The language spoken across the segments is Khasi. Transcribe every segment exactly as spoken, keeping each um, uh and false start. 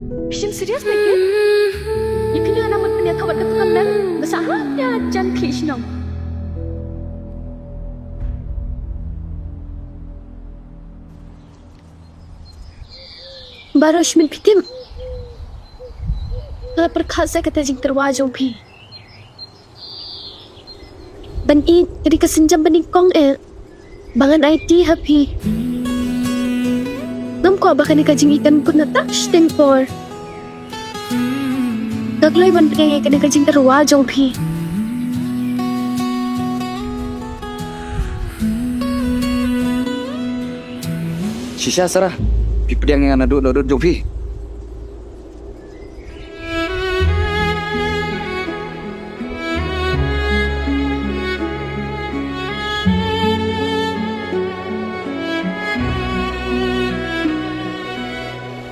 Phi shim serious ne ki? Ïa phi ne ana mut pynïathoh bad kata ka mem. Ba sah ha ïa jan khlieh shnong. Baroh shi mynmiet phi tip, nga la pyrkhat sa ïa kata ka jingtyrwa jong phi. Ban ïeit ka dei ka sienjam banyngkong eh ba ngan aiti ha phi. Ngam kwah ba kane ka jingïeit kan kut na tang shiteng por. Nga kloi ban pdiang ïa kane ka jingtyrwa jong phi. Shisha Sarah, phi pdiang ïa nga naduh naduh jong phi.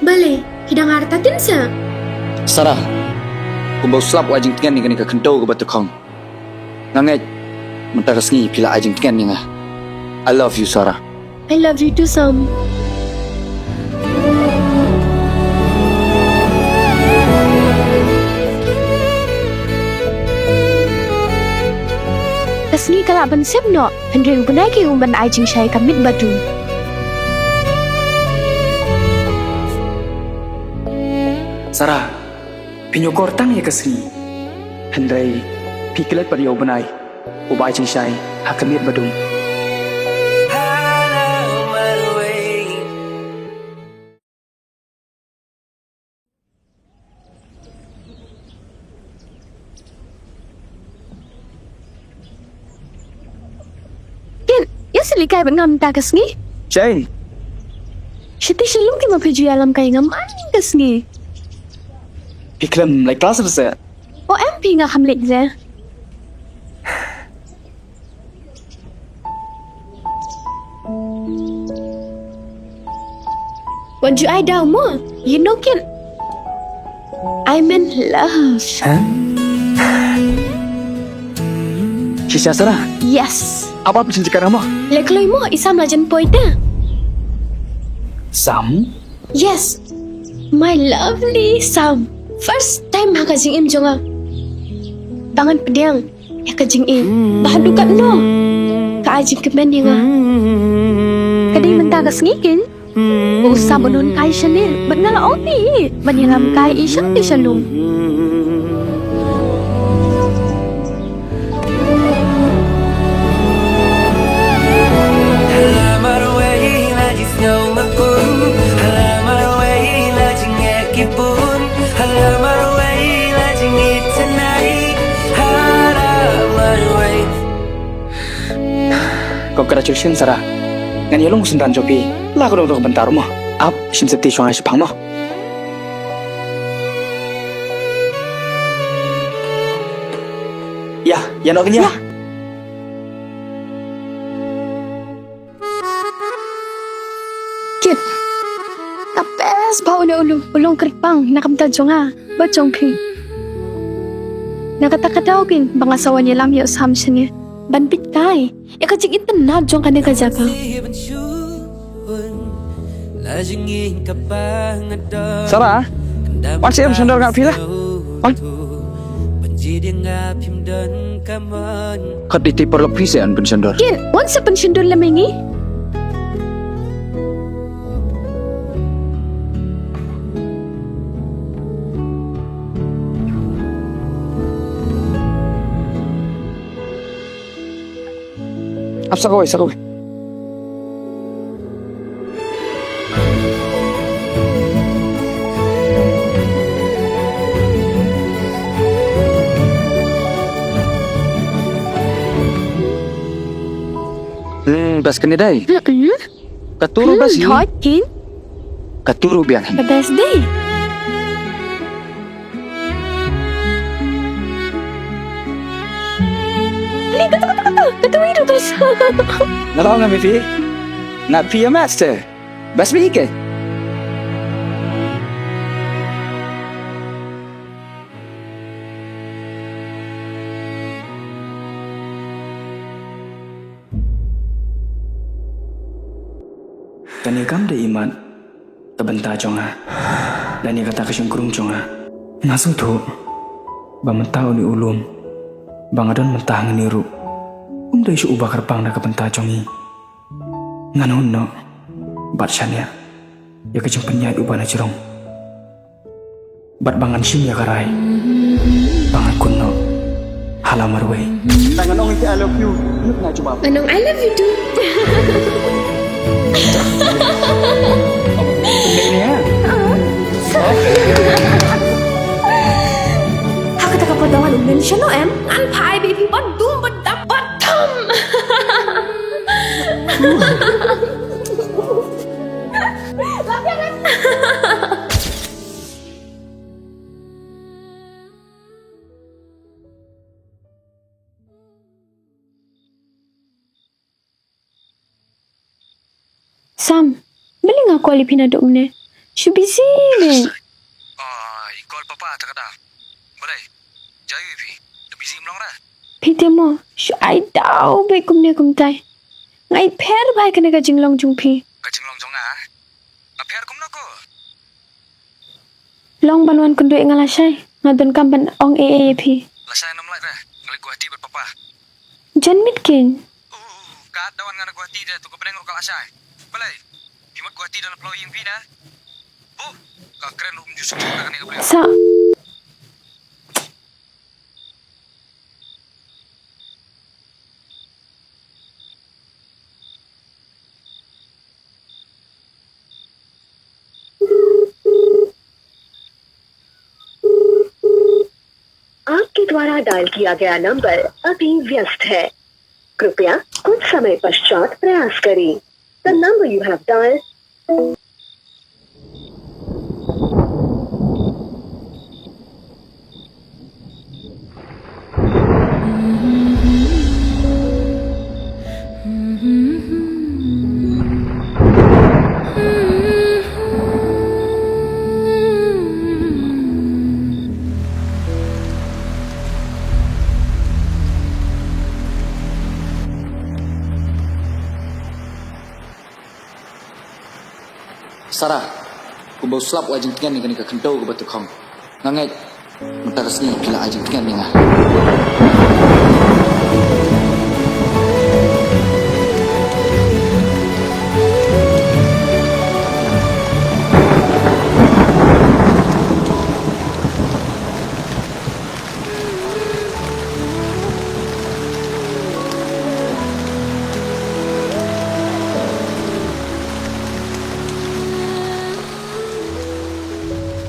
Balei, phi dang artatien sa? Sarah, kumba u slap u ai jingtngen ïa kane ka khyndew kaba tyrkhong. Nga ngeit mynta ka sngi phi la ai jingtngen ïa nga. I love you, Sarah. I love you too, Sam. Ka sngi ka lah ban sep noh, hynrei u bnai ki um ban ai jingshai ka miet ba dum. Sarah, phi ñiewkor tang ïa ka sngi, hynrei phi klet pat ïa u bnai uba ai jingshai ha ka miet ba dum. Kin, ïa sylli kai bad nga mynta ka sngi. Jane. Shati shalung ki ma phi ju ïalam kai nga man ka sngi. Phi khlem leit class re se? O em phi nga kham leit re. Wan ju ai daw mo, you know kin. I'm in love. Huh? Shisha Sarah? Yes. Ap ap shin jikar mo? Lekloi mo, i Sam la jan poi te. Sam? Yes. My lovely Sam. First time ha ka jingim jong nga ba ngan pdiang ïa ka jingim ba haduh katno ka ai jingkmen ïa nga. Ka dei mynta ka sngi kin. U Sam u don kai shane bad nga la ong ïa i ban ïalam kai i sha te sha lum. Congratulations, Sarah. Ngan ïalong synran jong phi la ka dong ka bynta mo. Ap shim safety shuwa shaphang mo. Ïa, ïa noh kin ïa. Ïa. Kit. Ka best ba une u long, u long kyrpang na ka bynta jong nga bad jong phi. Na kata ka daw kin ba nga sa wan ïalam ïa u Sam shane ban peit kai ïa ka jingitynnad jong kane ka jaka. Sarah, wan seh ban shon dor ngat phi la. Wan. Khat iti paralok phi seh ban shon dor. Kin, wan seh ban shon dor lem ïa ngi. Ap sa kawei, sa kawei. Hmm, bas kane dai. Mm-mm. Katu ruh bas hi. Hot kin. Katu ruh biang hi. Ka best dei. Ni katu, katu, katu. Katu ruh bas. Nga la ong ïa phi. Nga phi ïa master. Bas bhi ke. Kane kam dei imat ka bynta jong nga. lane kata ka shynrang jong nga. Nga sngewthuh ba mynta une u lum ba nga don mynta hangne ruh um dei shuh uba kyrpang na ka bynta jong ngi. Ngan hun noh bad shaniah ïa ka jingpynïaid uba na jrong. Bad ba ngan shim ïa ka rai ba ngan kut noh ha la marwei. Tang ngan ong ïa I love you. Lut na jubab. Ngan ong I love you too. Ha kata ka por da wan u Len shano em? Ngan phai ba phi ba dum ba dap ba tham. Sam, balei nga call ïa phi naduh mynne? Shu busy ne? Ai, call papa ta ka da. Balei? Jai wi phi. Da busy mlong ra. Phi te mo, shu ai daw bad kumne kumtai. Nga i pher bha ïa kane ka jinglong jong phi. Ka jinglong jong nga? Nga pher kumno ko? Long ban wan kynduh ïa nga lashai. Nga donkam ban ong ei ei ïa phi. Lashai ngam lait re. Nga leit Guwahati bad papa. Jan miet keiñ. Uh, ka da wan nga na Guwahati de, to ka pdeng ruh ka lashai. Balei? Phi mut Guwahati da na ploh ïing phi de. Oh, ka kren ruh mju suk ka kane ka pdeng. Sa आपके द्वारा डायल किया गया नंबर अभी व्यस्त है। कृपया कुछ समय पश्चात प्रयास करें। The number you have dialed Sara, kumba u slap u ai jingtngen ïa kane ka khyndew kaba tyngkhong. Nga ngeit mynta ka sngi phi la ai jingtngen ïa nga.